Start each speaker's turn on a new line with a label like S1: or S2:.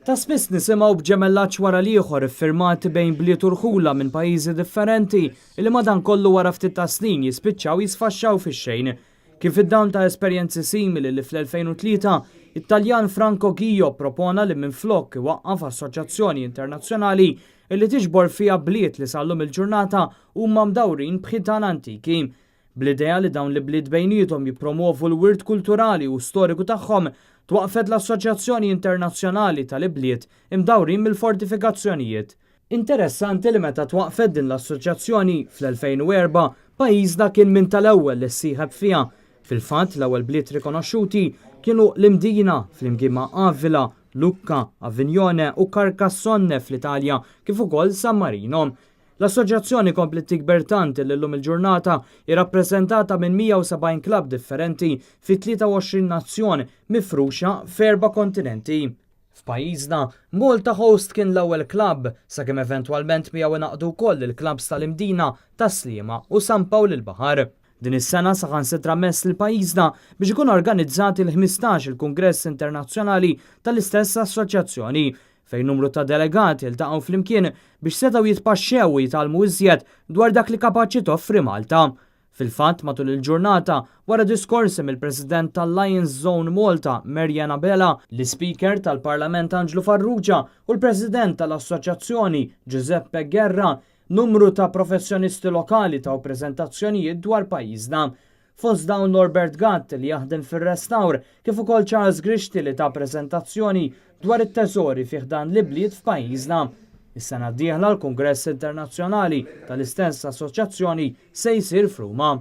S1: Ta' spiss nisimgħu b'ġemellaġġ wara l-ieħor iffirmati bejn bliet u rħula minn pajjiżi differenti li madankollu wara ftit ta' snin jispiċċaw jisfaxxaw fix-xejn. Kien fid-dawl ta' esperjenzi simili li fl-2003 it-Taljan Franco Ghio ppropona li minflok iwaqqaf assoċjazzjoni internazzjonali li tiġbor fiha bliet li sal-lum il-ġurnata huma mdawrin b'ħitan antiki. Bl-idea li dawn l-ibliet bejniethom jippromovu l-wirt kulturali u storiku tagħhom, twaqqfet l-Assoċjazzjoni Internazzjonali tal-Ibliet Imdawrin mill-Fortifikazzjonijiet. Interessanti li meta twaqqfet din l-assoċjazzjoni, fl-2004, pajjiżna kien minn tal-ewwel li ssieħeb fiha. Fil-fatt, l-ewwel bliet rikonoxxuti kienu l-Imdina, flimkien ma' Avila, Lucca, Avignone u Carcassonne fl-Italja, kif ukoll San Marino. L-assoċjazzjoni kompliet tikber tant li llum il-ġurnata hi rappreżentata minn 170 klabb differenti fi 23 nazzjon mifruxa f'erba' kontinenti. F'pajjiżna, Malta Host kien l-ewwel klabb, sakemm eventwalment miegħu ingħaqdu wkoll il-klabbs tal-Imdina, Tas-Sliema u San Pawl il-Baħar. Din is-sena saħansitra mess lil pajjiżna biex ikun organizzat il-15 il-Kungress Internazzjonali tal-istess assoċjazzjoni, fejn numru ta' delegati ltaqgħu flimkien biex setgħu jitpaxxew u jitgħallmu iżjed dwar dak li kapaċi toffri Malta. Fil-fatt, matul il-ġurnata, wara diskorsi mill-President tal-Lions Zone Malta, Marianne Abela, l-Ispeaker tal-Parlament Anġlu Farrugia u l-President tal-Assoċjazzjoni Giuseppe Guerra, numru ta' professjonisti lokali taw preżentazzjonijiet dwar pajjiżna. Fost dawn Norbert Gatt li jaħdem fir-restawr kif ukoll Charles Grixti li ta preżentazzjoni dwar it-teżori fi ħdan l-ibliet f'pajjiżna. Is-sena d-dieħla l-Kungress Internazzjonali tal-istess assoċjazzjoni se jsir f'Ruma.